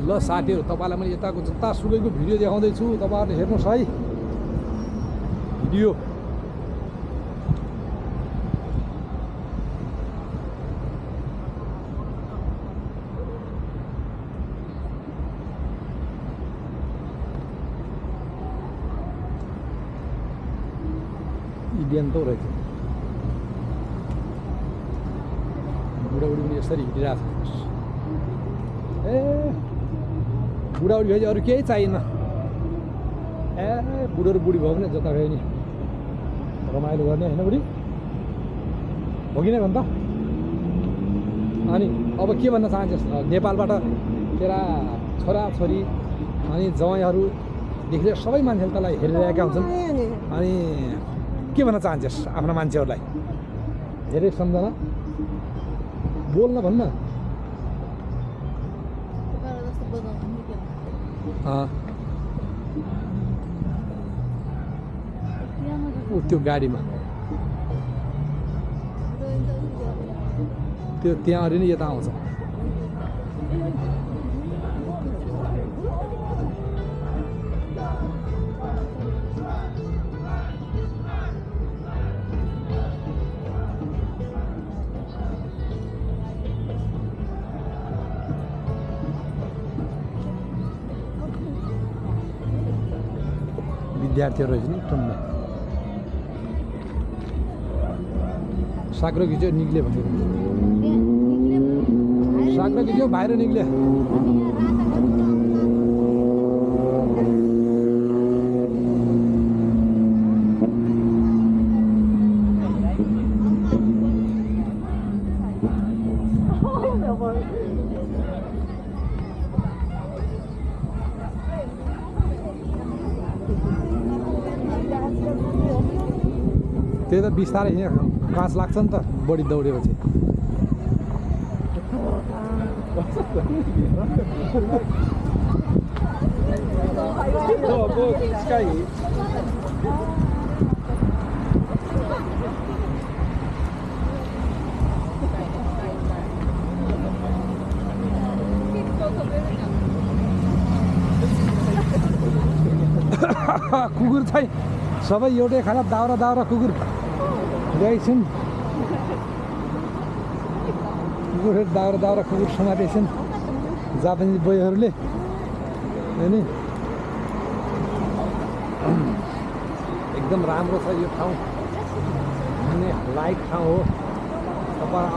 ल साथीहरू तपाईँलाई मैले यताको जतासुकैको भिडियो देखाउँदैछु तपाईँहरूले हेर्नुहोस् है भिडियो इडियन त रहेछ बुढाबुढी पनि यसरी हिँडिरहेको छ ए बुढाबुढी भए अरू केही चाहिएन ए बुढो र बुढी भयो भने जता गयो नि रमाइलो गर्ने होइन बुढी हो कि नै भन् त अनि अब के भन्न चाहन्छस् नेपालबाट तेरा छोराछोरी अनि जवाइँहरूदेखि लिएर सबै मान्छेले तँलाई हेरिरहेका हुन्छन् अनि के भन्न चाहन्छस् आफ्ना मान्छेहरूलाई धेरै सम्झना बोल्न भन्न त्यो गाडीमा त्यो त्यहाँ अरे नि यता आउँछ विद्यार्थीहरू रहेछ नि टुम्ब साग्रो खिच्यो निक्ले भन्यो साग्रो खिच्यो बाहिर निक्ले त्यही त बिस्तारै यहाँ काँच लाग्छ नि त बढी दौडेपछि कुकुर चाहिँ सबै एउटै खाना दाउरा दाउरा कुकुर ल्याइछन् कुकुर दाउरा दाउरा कुकुर समातेछन् जापानिज बोयहरूले होइन एकदम राम्रो छ यो ठाउँ घुम्ने लायक ठाउँ हो तपाईँ